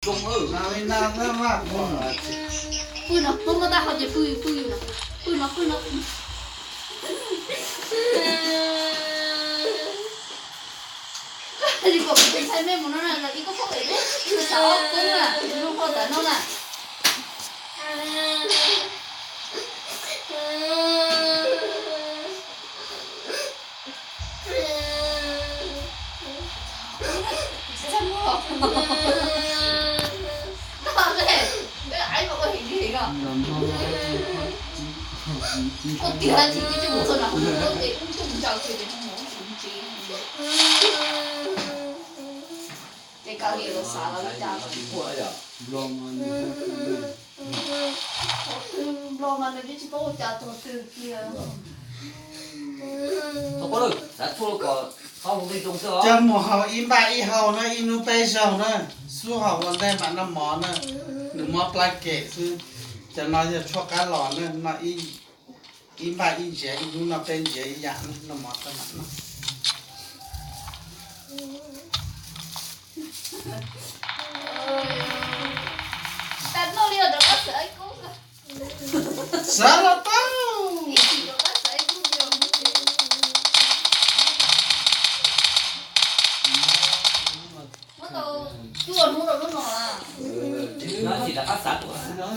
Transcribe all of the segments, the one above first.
Pw no, muab muab tau hau ces pw, pw no, pw no, pw no. Koj li kom kuv tus ntxhais me mus no na, los ib koj phob pem lub, ib koj xav ob koob na, lub hau tam no na. Ces kav liam los xav los li cas? Nplog mas nws tsis paub ua cas tuag twg kiag. Coj mus haus ib npaj ib hau na, ib hnub peb zaug na, xub haus ua ntej mam noj mov na. Nws mob plab kem xwb. Cov no yog tshuaj qab los na, noj ib npaj ib ntsiav, ib hnub noj peb ntsiav ib yam na, noj mov tau mam noj. Xav los tau.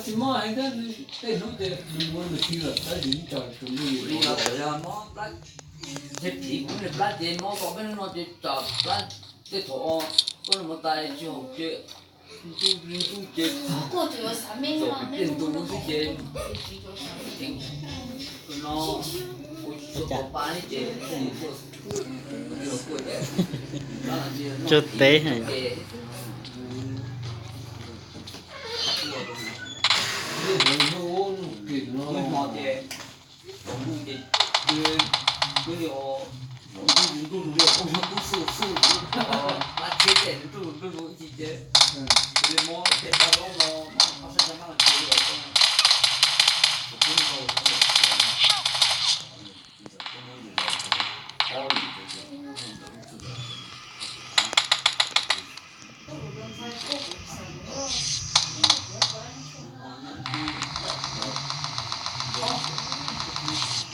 Tsis mob heev thiab, tej hnub ces nws mus nws si lawm tab sis ib co tsis mob. Ntshe phim kuv niag plab ces mob tau peb hnub no ces tsam plab tej thaum koj mus tas tsis haum ces ntuj ntuj ces txaus pem tej ntu xwb ces no ua tsis tau pa ces Tsuag teb. Hmo ces tsaus ntuj ces twb li ntuj ntuj li poob ntuj xwb xwb, pab tsheb ces ntuj ntuj ib chim ces li mob ces pab zaub no pab sab caj mab no ces li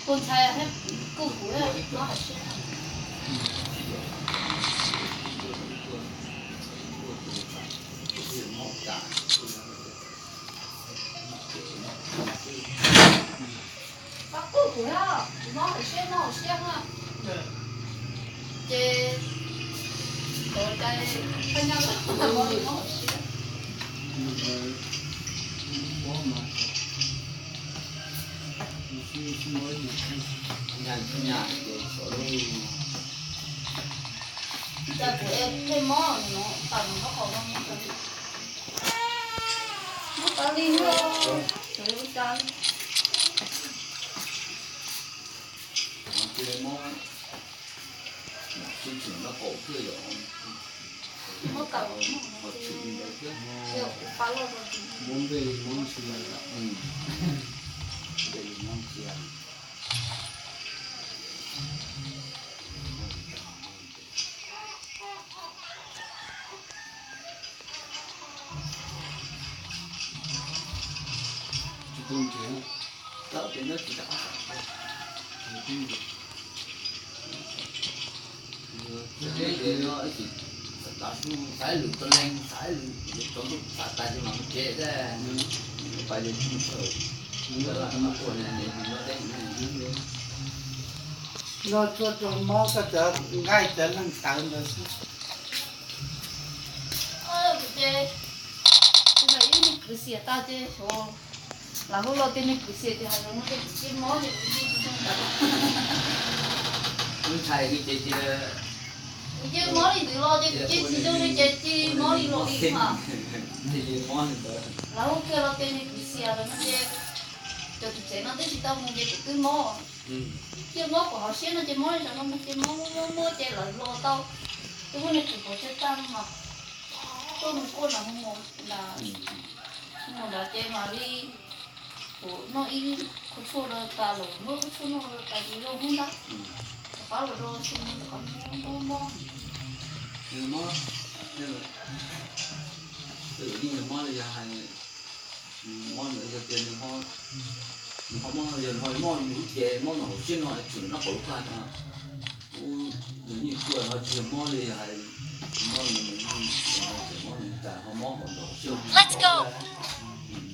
Kuv ntxhais kuj kuv mob hais siab. Pab kuj kuv na, kuv mob hais siab, mob hais siab na. Ces tov cai qhab nyob los mob hais siab. Cas kuv es pheej mob no, tas mus nraub qaum no, mob tas li no, sawv li cas. Mob tas, yog kuv pa loj rau kuv. Xaiv lwm tus leeg, xaiv lwm cov ntuj xav tas ces mam mus tsev thiab. Pais li sawm, no tsuag tsuag mob koj cov nqaij cov leeg tawv ntawd xwb. Ces ib niag kwv xiam tas ces xyov, lam hu los tias niag kwv xiam ces hais los no ces kuv cia mob ces kuv cia tsis zoo ntawd. Kuv cia mob li ntawd los ces kuv cia tsis zoo li ces cia mob li los li mas. Lam hu kiag los tias niag kwv xiam lawm no ces cov tus tsev no twb tsis tau mus ces kuv twb mob. Cia mob kuv hauv siab no ces mob li zaum no ces mob mob mob ces lawv los tau. Twb muaj niag kwv pov tseg tag mas tuaj mus kuaj nram, mus nram ces mam li kuv noj ib qho tshuaj rau tas lawm, muab qho tshuaj noj rau tas ces zoo hnub ntag. Rov qab los rau xyoo no rov qab mob mob. Twb yeej yog mob li yog hais, mob ntawd yog tias nws ho, nws ho mob, yog nws ho mob yus lub cev, mob nws hauv siab no es tseem noj qab lub koj hais tias, ub, nws yeej tuaj ho tsis yog mob li yog hais, mob nws, nws yeej tseem mob nws cas ho mob npaum nkaus hauv siab,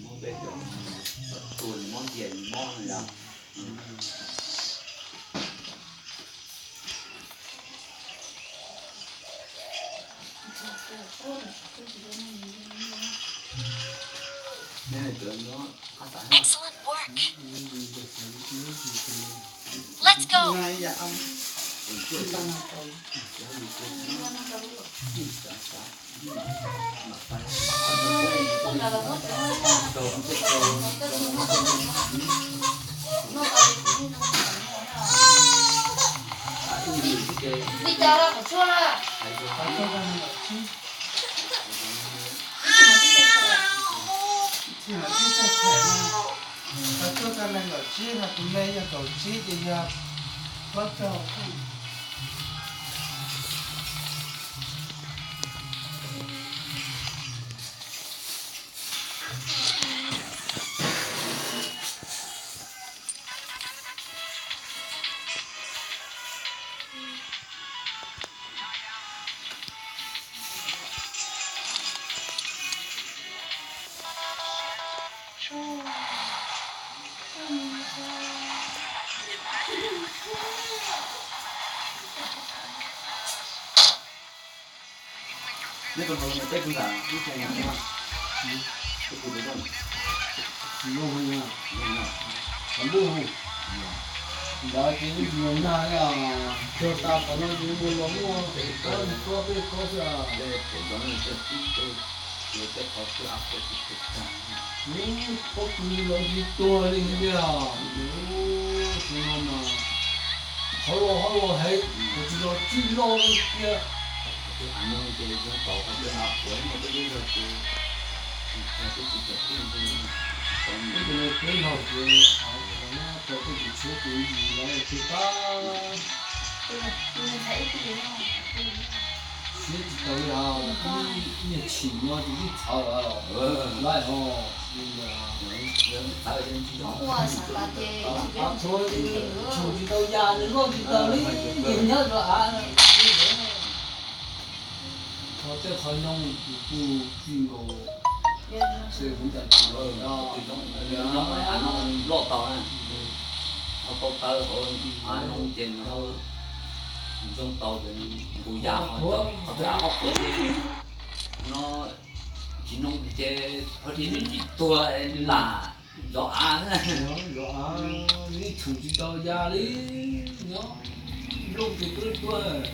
mob peb cov, tuag nws mob ntias nws mob no yom. Excellent work. Let's go. Txij no tib txoj phem no, tau tuaj txog nees nkaum tsib no, tus me yog kaum tsib ces yog plaub caug. Neb tus hluas no teb kuv nram ib xyoos no, teb kuv tus zoo, zoo heev na, qhov ntuj heev. Ntawd ces ib tus nag na, cuag tas qhov no ces mus los muaj kob, kob peb kob xwb. Pob kws los tsis tuag li tiag. Tus no mas qhov los hauv los heev, kuv tsis los tsib loj li tiag. Tus no peb laug ces tau tej tus tshiab tus yim los tus tag. Siab tsis tau li os, niag tshim no ces twb txhawv lawm os. Av tshuav tshoom tsis tau ya, nws noj tsis tau li, ces nyob rau av. Qhov tej qhov nyob kuj txij nkaus, ces kuv ncaim tus lawm no, loj tau na, ho tau taw hauv av no ces nws zoo tau ces nws nqus ya qhov twg av qhov qhuav ces no tsis noo ces ho tsis nws tsis tuag lam zov av. Zov av, ib tshum tsis tau ya li, nyob nplooj ces twb tuag.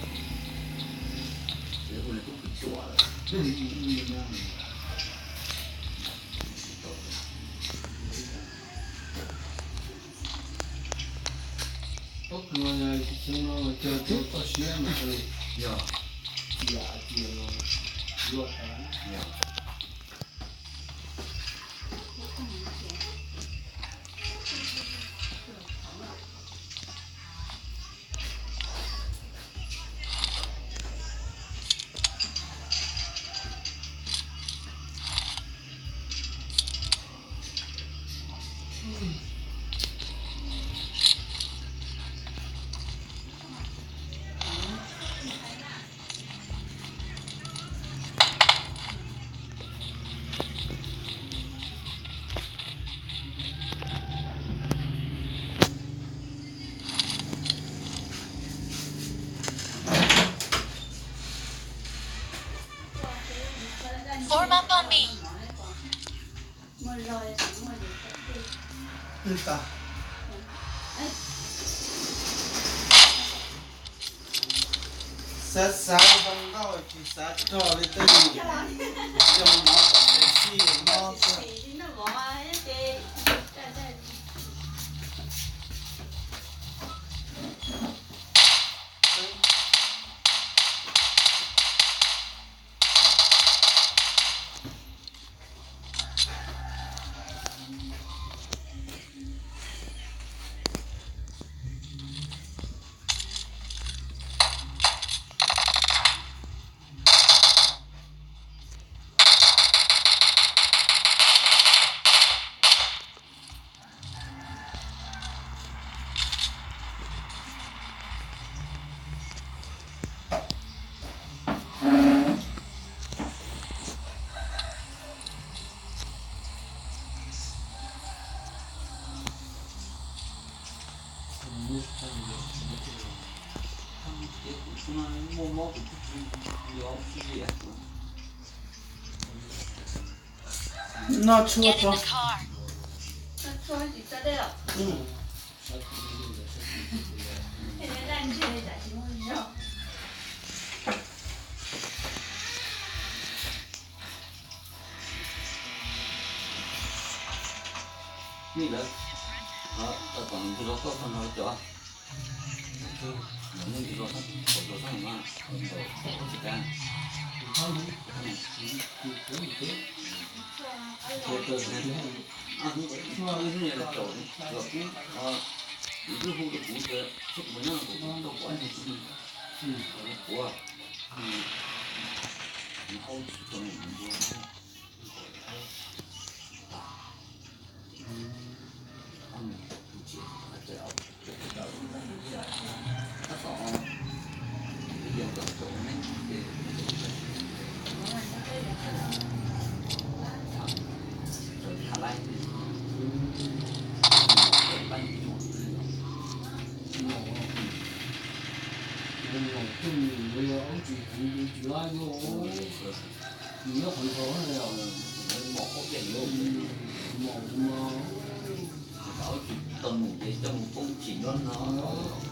Pob kws no xyoo no mas cog tau toj siab mas, yog, cia cia no luaj tas. Form up on me. Xav xav zoo nkauj tsis xav rog li tej zoo mov tom kev xij no. Noj tshuaj tso.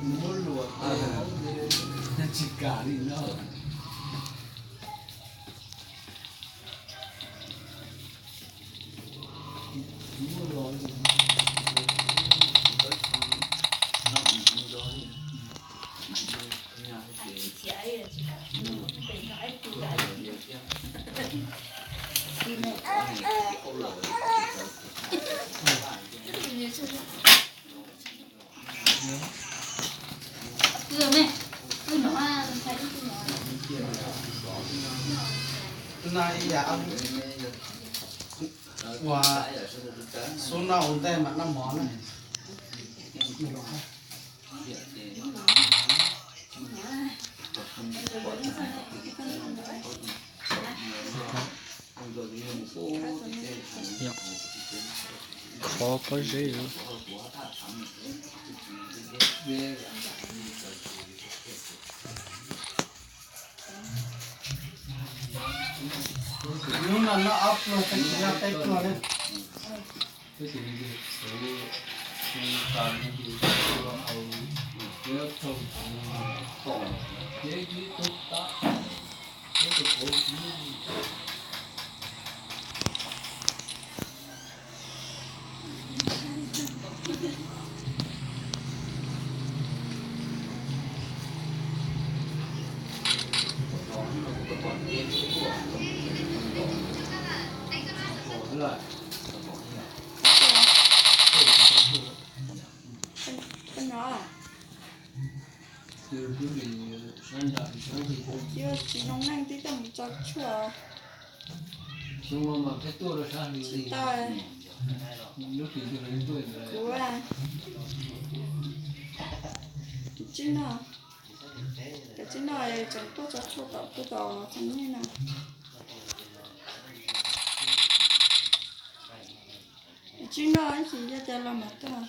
Muab luas tsis kam li no. Ua, xub noj ua ntej mam noj mov na. Qhov pob zeb. Hnub no noj ob pluag, tag kis noj peb pluag na. Koj nyob, tsis zoo neej tib toj mus tso tshuaj. Tsis tau. Kuv, tsib no, cov tsib no tseem tuaj tso tshuaj tom tuaj tom qhov nej no. Tsib no ib chim yog tias los mas tuaj.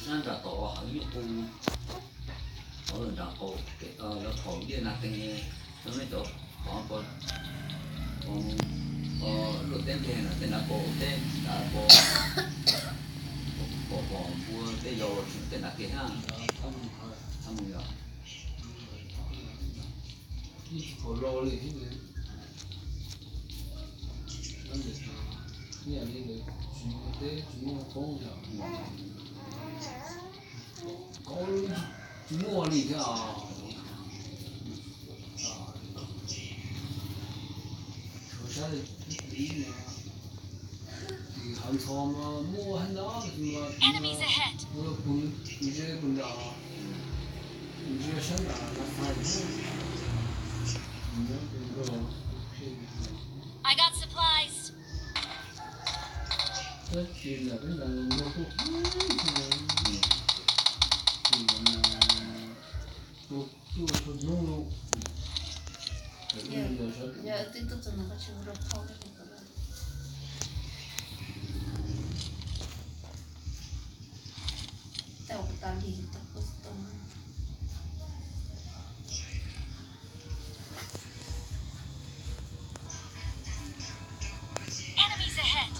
Nyob nram tod hauv nyuj qus, hauv nram qaum kev lawv thaum ntiaj nas qees, cov nej cov qhov luaj teb nplej na, tej nrad pom teb nrad pom, pom pom npua tej yau tseem tej nrad kev na. Txhob mus yog ib tug pom los li thiab. Nyiam li ntawd tsis muaj teb tsis muaj poob yog tsis muaj li thiab os. Sab tim hav ntxhov mas muaj hab ntawd mas Enemies ahead! Ua pus ntsia pus nram, ntsia sab nram na fais. I got supplies. Tab sis nram peb nram no muaj tuaj, tuaj txhua hnub no. Yog twb tuaj txog no koj tsis hu rau phauj. Tau tas li tau kuv tau. Enemies ahead!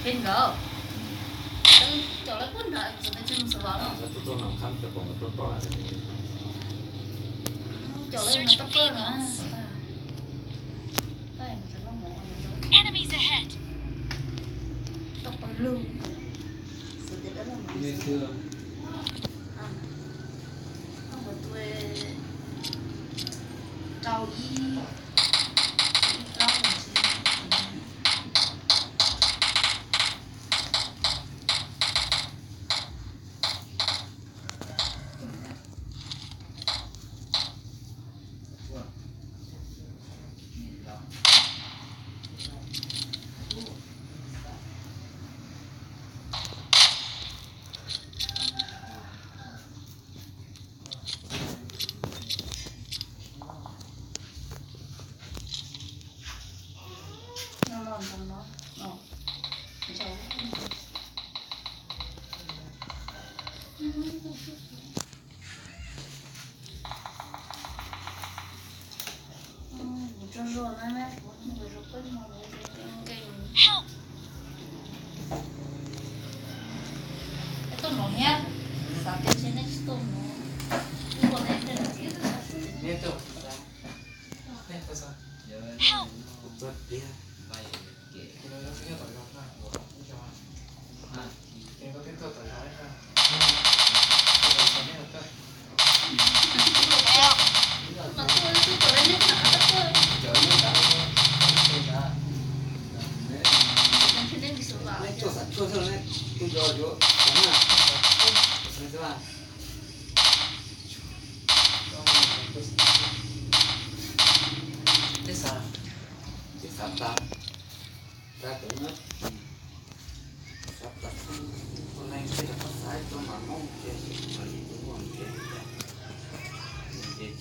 Peb nkawd, caum lawv puag nrad, txawm peb tsis mus xav vam los. Caum lawv no toj kawg no. Enemies ahead! Toj pawg lug. Xav tias dab laug mas xwb. Nkawd tua rau ib, ib plaub no tsis. Help! Tuaj nov thiab, xav tias ntshe nej tsis tuaj nov. Ua ne, nej nov thiab. Help! Tib xav tas, tas tus no, xav tas tus leej twg los koj xav ib tug mas Hmoob ces, tus Hmoob ces, ces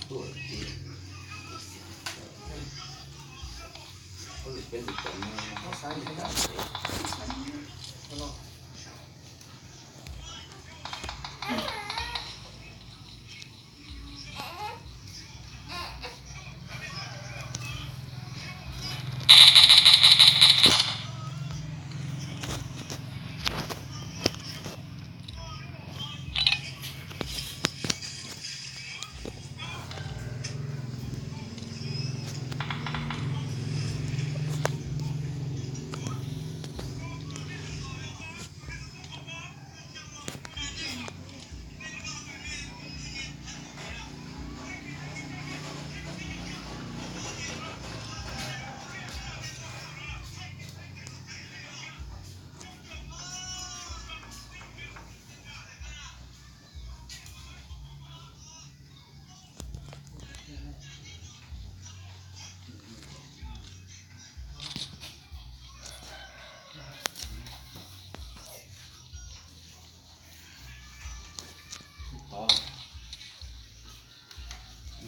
tuaj ces, ua lwm peb lwm tom no, koj xav ib tug tas ces.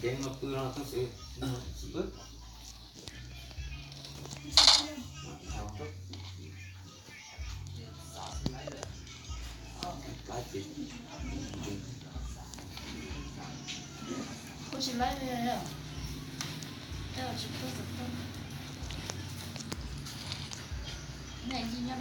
Ces no pw no txog pw, pw. Kuv tsis laib li, tsis tau tau. Nej nyob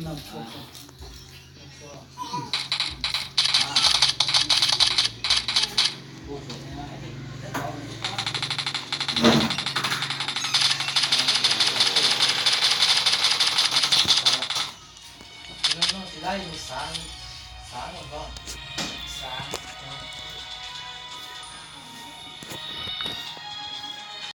Los Tsuas no. Xav, xav no ko.